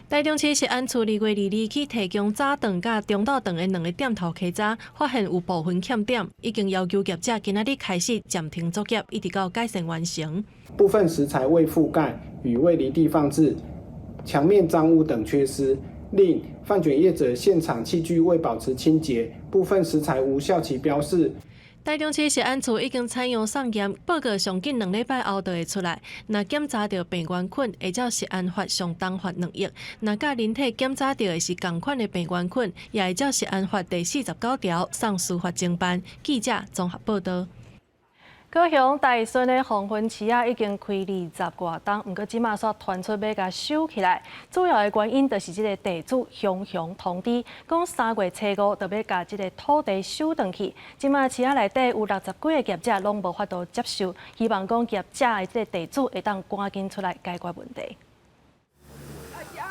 台中市食安處2月22起提供早頓佮中晝頓的兩个店頭稽查，發現有部分欠點，已經要求業者今仔日開始暫停作業，一直到改善完成。部分食材未覆蓋與未離地放置、牆面髒污等缺失，另飯捲業者現場器具未保持清潔，部分食材無效期標示。台中市食安處已經採樣送驗，報告上緊2禮拜後就會出來。若檢查著病原菌，會照食安法上重罰2億；若佮人體檢查著的是仝款的病原菌，也會照食安法第49條送司法偵辦。記者綜合報導。高雄大順的黃昏市仔已經開20外冬，毋過這馬煞傳出欲共收起來。主要的原因就是這个地主雄雄通知，講3月初5就欲共這个土地收轉去。這馬市仔內底有60幾个業者攏無法度接受，希望講業者的這个地主會當趕緊出來解決問題。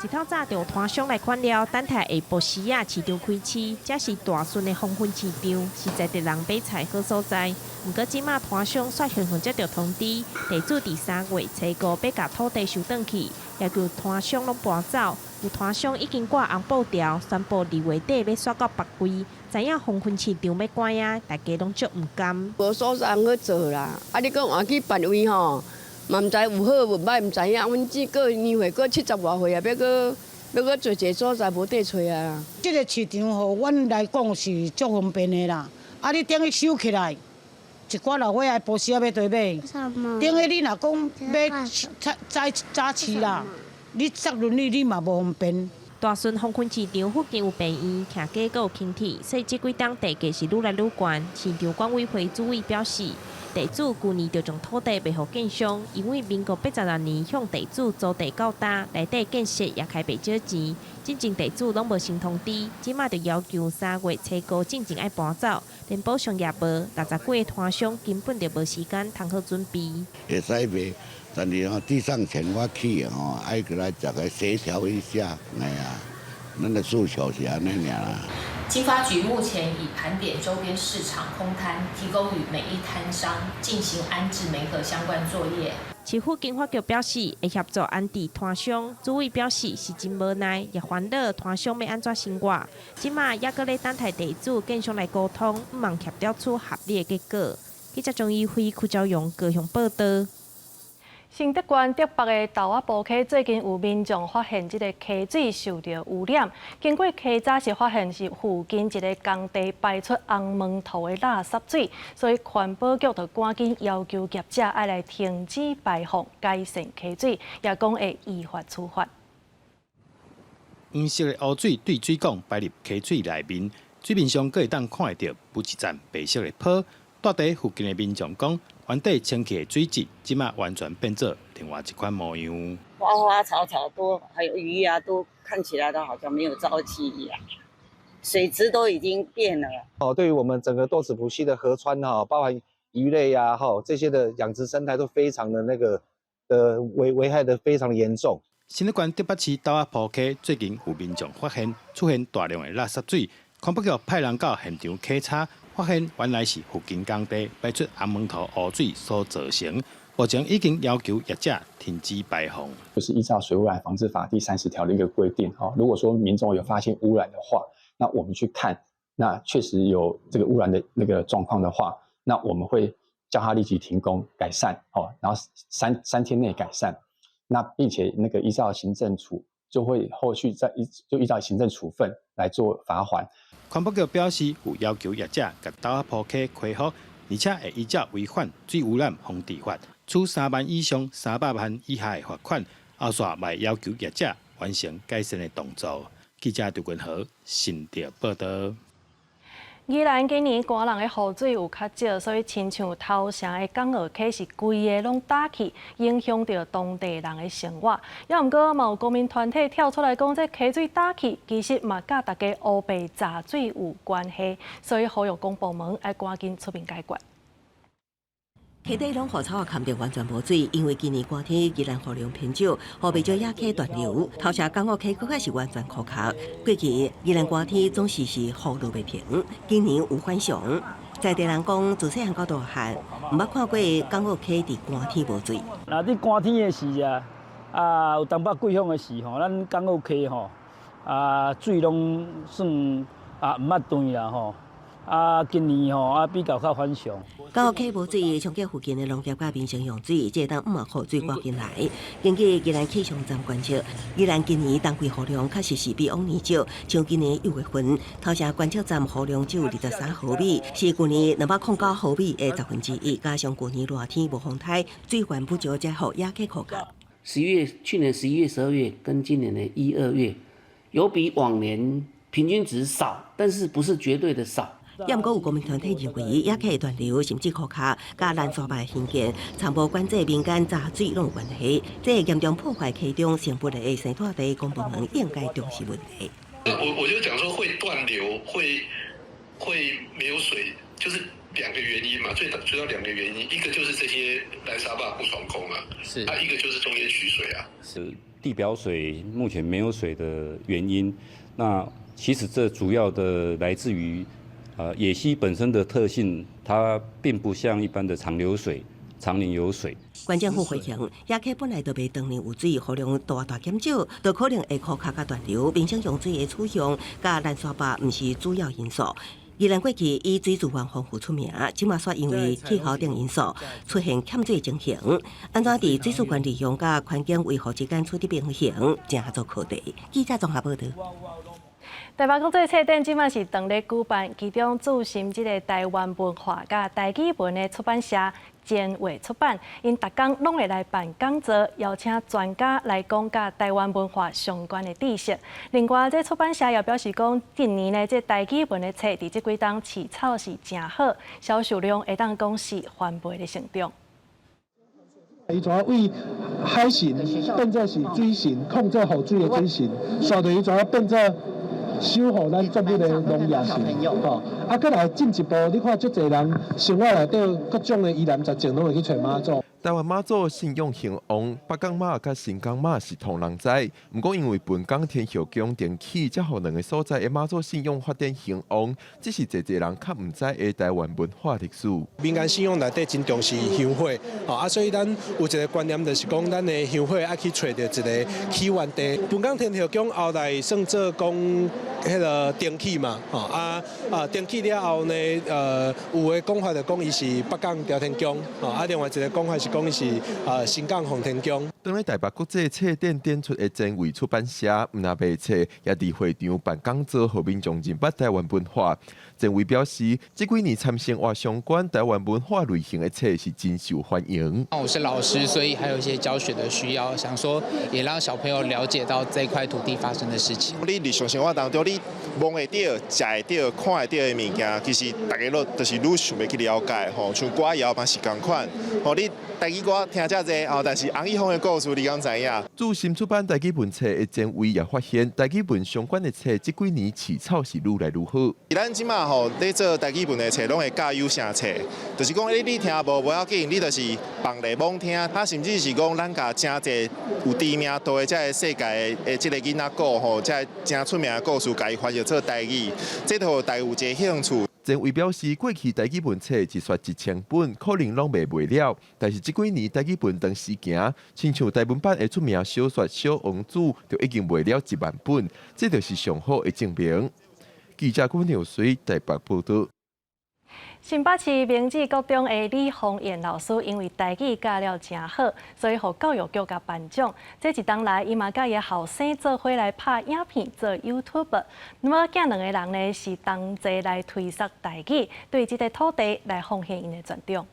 一透早就有攤商來看了，等待下晡時仔市場開市，這是大順的黃昏市場，是在地人買菜好所在。毋過這馬攤商煞雄雄接著通知，地主佇3月初5欲共土地收轉去，要求攤商攏搬走。有攤商已經掛紅布條，宣布2月底欲徙到別位。知影黃昏市場欲關啊，大家攏足毋甘。無所在通好做啦，啊！你閣換去別位吼？嘛毋知有好無䆀，毋知影。阮這過年歲過70外歲啊，欲閣做一个所在無地揣啊。這个市場予阮來講是足方便的啦。啊，你等於收起來，一寡老歲仔埔仔欲佗買。等於你若講欲早早市啦，你坐輪椅你嘛無方便。大順黃昏市場附近有病院，徛街閣有輕鐵，所以這幾冬地價是愈來愈懸。市場管委會主委表示，地主舊年就將土地賣予建商，因為民國86年向地主租地到今，內底建設也開袂少錢。進前地主攏無先通知，這馬就要求3月初5進前愛搬走，連補償也無，60幾个攤商根本就無時間通好準備。會使賣，但是吼地上權我去吼，愛過來逐个協調一下，哎呀，咱的訴求是按呢爾啦。經發局目前已盤點周邊市場空攤，提供與每一攤商進行安置媒合相關作業。市府經發局表示會協助安置攤商，主委表示是真無奈，也煩惱攤商欲按怎生活。這馬猶閣咧等待地主建商來溝通，向望協調出合理的結果。記者張怡輝、柯昭榮高雄報導。新竹縣竹北的豆仔埔溪最近有民眾發現這个溪水受著污染，經過稽查時發現是附近一个工地排出紅毛塗的垃圾水，所以環保局就趕緊要求業者愛來停止排放，改善溪水，也講會依法處罰。黃色的污水對水管排入溪水內面，水面上閣會當看會著浮一層白色的泡。蹛佇附近的民眾講，原底清澈的水質，這馬完全變做另外一款模樣。花花草草都，還有魚啊，都看起來都好像沒有朝氣一樣，水質都已經變了。哦，對於我們整個豆子埔溪的河川哈，包含魚類呀、哈這些的養殖生態都非常的那個的危害的非常的嚴重。新竹縣竹北市豆仔埔溪最近有民眾發現出現大量的垃圾水，環保局派人到現場稽查，發現原來是附近工地排出紅毛塗污水所造成。目前已經要求業者停止排放。就是依照水污染防治法第30條的一個規定，哈，如果說民眾有發現污染的話，那我們去看，那確實有這個污染的那個狀況的話，那我們會叫他立即停工改善，哦，然後三天內改善，那並且那個依照行政處就會後續再依就依照行政處分來做罰鍰。環保局表示，有要求業者共豆仔埔溪恢復，而且會依照違反水污染防治法，處3萬以上300萬以下的罰款。後續嘛會要求業者完成改善的動作。記者劉君豪新竹報導。宜蘭今年寒冷的雨水有較少，所以親像頭城的港澳溪是規个攏焦去，影響著當地人的生活。也毋過嘛有公民團體跳出來講，這溪水焦去，其實嘛佮大家烏白閘水有關係，所以呼籲公部門愛趕緊出面解決。溪底攏予草仔崁著完全無水，因為今年寒天宜蘭雨量偏少，予袂少野溪斷流，頭城港澳溪閣較是完全枯竭。過去宜蘭寒天總是是雨落袂停，今年有反常。在地人講，自細漢到大漢，毋捌看過港澳溪佇寒天無水。若佇寒天的時啊，啊有淡薄季風的時吼，咱港澳溪吼，啊水攏算啊毋捌斷啦吼。啊，今年吼啊比較較反常。港澳溪無水，衝擊附近的農業佮民生用水，這會當毋予水趕緊來。根據宜蘭氣象站觀測，宜蘭今年冬季雨量確實是比往年少，像今年1月份，頭城觀測站雨量只有23毫米，是舊年209毫米的1/10。加上舊年熱天無風颱，水源不足，才予野溪枯竭。十一月，去年11月、12月跟今年的一二月，有比往年平均值少，但是不是絕對的少。也毋過有公民團體認為，野溪斷流甚至枯竭，佮攔沙壩的興建、摻無管制民間閘水攏有關係，這會嚴重破壞溪中生物的生態地，公部門應該重視問題。我就講說會斷流，會沒有水，就是兩個原因嘛，最主要兩個原因，一個就是這些攔沙壩不爽工啊，是，啊一個就是中間取水啊。是地表水目前沒有水的原因，那其實這主要的來自於。野溪本身的特性，它並不像一般的長流水，常年有水。縣政府回應，野溪本來就袂長年有水，雨量大大減少，就可能會枯竭佮斷流。民生用水的使用，佮攔沙壩毋是主要因素。宜蘭過去以水資源豐富出名，這馬卻因為氣候等因素出現欠水情形。按怎佇水資源利用佮環境維護之間取得平衡，誠做課題。記者綜合報導。台北國際冊展這馬是當咧舉辦，其中注心這个台灣文化佮台語文的出版社前衛出版，𪜶逐工攏會來辦講座，邀請專家來講佮台灣文化相關的知識。另外，這出版社也表示講，近年呢，這台語文的冊佇這幾冬市場是誠好，銷售量會當講是翻倍的成長。伊怎為海神變做是水神，控制雨水的水神，煞著伊怎變做守護咱作物的農業神，吼！啊，閣來進一步，你看足濟人生活內底各種的疑難雜症，攏會去揣媽祖。台灣媽祖信仰興旺，北港媽佮新港媽是同人知。毋過因為本港天后宮重起，才予兩个所在的媽祖信仰發展興旺。只是濟濟人較毋知的台灣文化歷史。民間信仰內底真重視香火，吼啊，所以咱有一个觀念，就是講咱的香火愛去揣著一个起源地。本港天后宮後來算做講彼个重起嘛，吼啊啊重起了後呢，有的講法就講伊是北港朝天宮，吼啊另外一个講法是講。講伊是新港奉天宮。當咧台北國際冊展展出的前衛出版社，毋但賣冊，也佇會場辦講座，予民眾認捌台灣文化。前衛表示，這幾年參生活相關台灣文化類型的冊是真受歡迎。我是老師，所以還有一些教學的需要，想說也讓小朋友了解到這塊土地發生的事情。你日常生活當中，你摸會著、食會著、看會著的物件，其實大家攏就是愈想欲去了解吼，像歌謠嘛是仝款，吼你台語歌聽遮濟吼，但是翁綺峰的故事你敢知影？自新出版台語文冊的前衛也發現，台語文相關的冊這幾年市場是愈來愈好。咱這馬吼咧做台語文的冊，攏會教有聲冊，就是講你聽無無要緊，你就是放咧罔聽，啊甚至是講咱共誠濟有知名度的這个世界的這个囡仔故吼，這个誠出名的故事，共伊翻譯做台語，這就予大家有一个興趣。前衛表示，過去台語文冊一刷1000本，可能攏賣袂了。但是這幾年台語文當時行，親像台文版的出名小說《小王子》就已經賣了1萬本，這就是上好的證明。記者郭牛水台北報導。新北市明志國中的李鳳燕老師，因為台語教了誠好，所以予教育局共頒獎。這一冬來，伊嘛佮伊後生做伙來拍影片做 YouTuber。那麼囝兩个人呢，是同齊來推捒台語，對這个土地來奉獻𪜶的專長。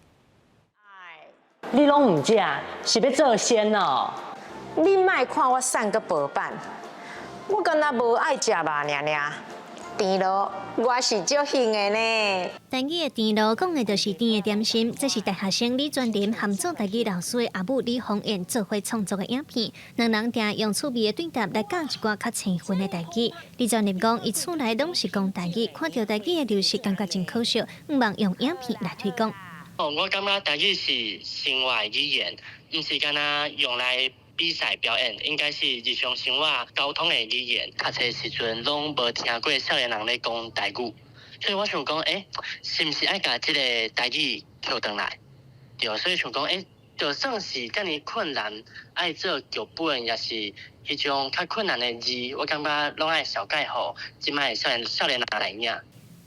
你攏毋食，是欲做仙哦？你莫看我瘦閣薄板，我敢若無愛食肉爾爾。甜螺，我是足興的呢。台語的甜螺講的就是甜的點心，這是大學生李專林和做台語老師的阿母李鳳燕做伙創作的影片。兩人定用趣味的對答來教一寡較生分的台語。李專林講，伊厝內攏是講台語，看著台語的流失，感覺真可惜，向望用影片來推廣。哦，我感覺台語是生活語言，毋是干焦用來比賽表演，應該是日常生活溝通的語言。讀冊時陣攏無聽過少年人咧講台語，所以我想講，是毋是愛共這個台語撿轉來？對，所以想講，就算是遮爾困難，愛做劇本，抑是彼種較困難的字，我感覺攏愛紹介予這擺的少年人來影。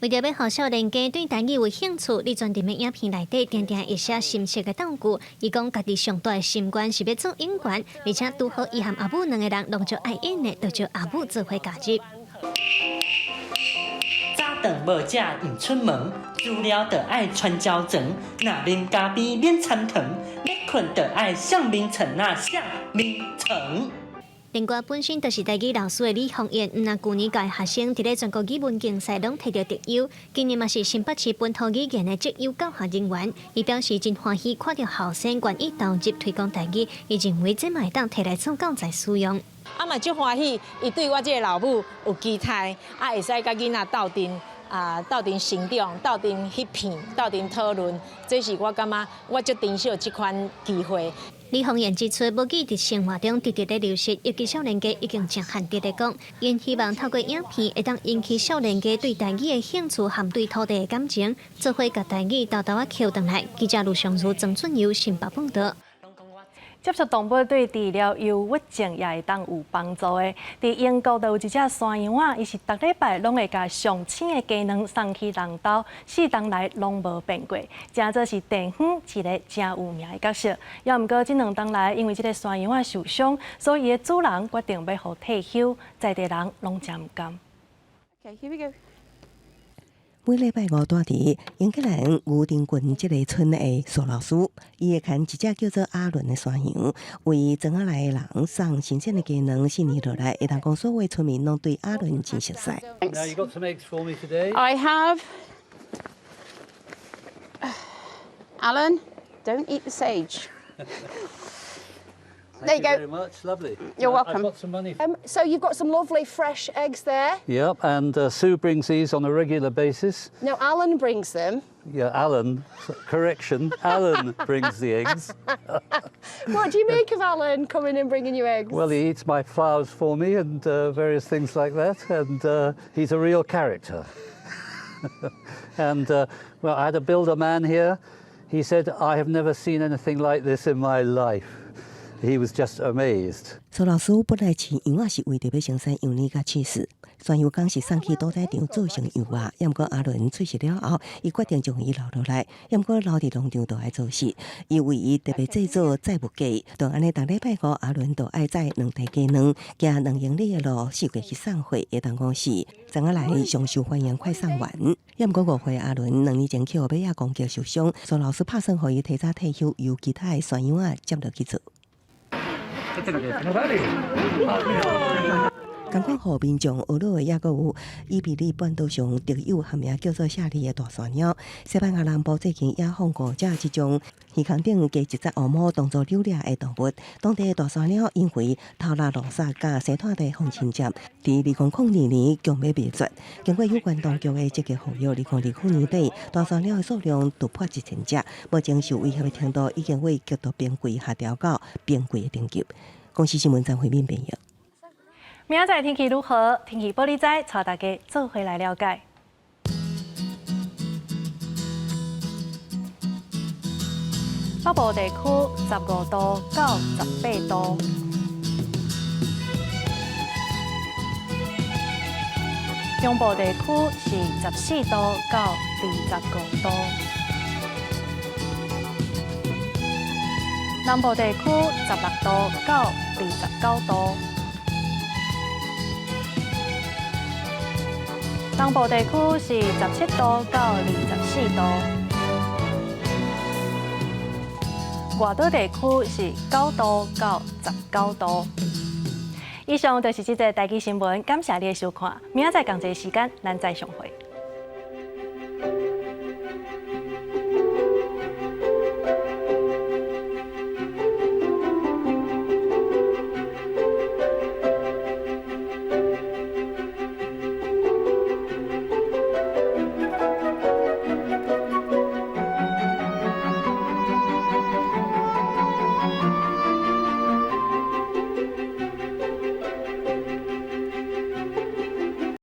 為著欲予少年家對台語有興趣，李專林的影片內底定定會寫深色的道具。伊講家己上大的心願是欲做演員，而且拄好伊和阿母兩个人攏足愛演的，就招阿母做伙加入。早頓無食毋出門，煮了就愛傳交層。若啉咖啡免摻糖，欲睏就愛上眠床啊，上眠床。另外，本身就是台語老師的李鳳燕，毋但舊年教學生佇咧全國語文競賽攏摕著特優，今年嘛是新北市本土語言的績優教學人員。伊表示真歡喜，看著後生願意投入推廣台語，伊認為這嘛會當提來做教材使用。啊嘛足歡喜，伊對我這个老母有期待，啊會使佮囡仔鬥陣啊，鬥陣成長，鬥陣翕片，鬥陣討論，這是我感覺我足珍惜這款機會。李鳳燕指出，母語佇生活中直直咧流失，尤其少年家已經誠罕得咧講。𪜶希望透過影片，會當引起少年家對台語的興趣和對土地的感情，做伙共台語沓沓仔撿轉來。記者盧尚如、曾俊佑新北報導。接觸動物對治療憂鬱症也會當有幫助的。佇英國就有一隻山羊仔，伊是逐禮拜攏會共上鮮的雞卵送去人兜，4冬來攏無變過，成做是地方一个誠有名的角色。猶毋過這2冬來，因為這个山羊仔受傷，所以伊的主人決定欲予退休，在地人攏誠毋甘。 Okay, here we go. 每禮拜五蹛佇英格蘭牛津郡這个村的蘇老師，伊會牽一隻叫做阿倫的山羊，為莊仔內的人送新鮮的雞卵。4年落來，會當講所有村民攏對阿倫真熟悉。 Now you got some eggs for me today. I have. Alan, don't eat the sage. There you go. Very much, lovely. You're welcome. I've got some money. So you've got some lovely fresh eggs there. Yep, and Sue brings these on a regular basis. No, Alan brings them. Yeah, Alan. Correction, Alan brings the eggs. What do you make of Alan coming and bringing you eggs? Well, he eats my flowers for me and various things like that, and he's a real character. And well, I had a builder man here. He said, "I have never seen anything like this in my life." He was just amazed. 蘇老師本來飼羊仔是為著欲生產羊奶佮起司，山羊公是送去屠宰場做成羊仔，毋過阿倫出世了後，伊決定將伊留落來，毋過留佇農場就愛做事，伊為伊特別製作載物架，就按呢逐禮拜五阿倫就愛載兩袋雞卵，行2英里的路，四界去送貨，會當講是昨仔來上受歡迎快送員。毋過5歲阿倫2年前去予馬仔攻擊受傷，蘇老師拍算予伊提早退休，由其他的山羊仔接落去做。仝款予民眾呵咾的，猶閣有伊比利半島上特有學名叫做夏利的大山貓。西班牙南部最近也放五隻這種耳孔頂加一節烏毛當做遛獵的動物。當地的大山貓因為偷獵路殺佮西炭地風侵佔，佇2002年強欲滅絕。經過有關當局的積極護育，2020年底大山貓的數量突破1000隻，目前受威脅的程度已經為極度瀕危下調到瀕危的等級。公視新聞張惠敏編譯。明仔載天氣如何？天氣報你知，帶大家做伙來了解。北部地區15度到18度，中部地區是14度到25度，南部地區16度到29度。東部地區是17度到24度，外島地區是9度到19度。以上就是這節台語新聞，感謝你的收看，明仔載仝這個時間，咱再相會。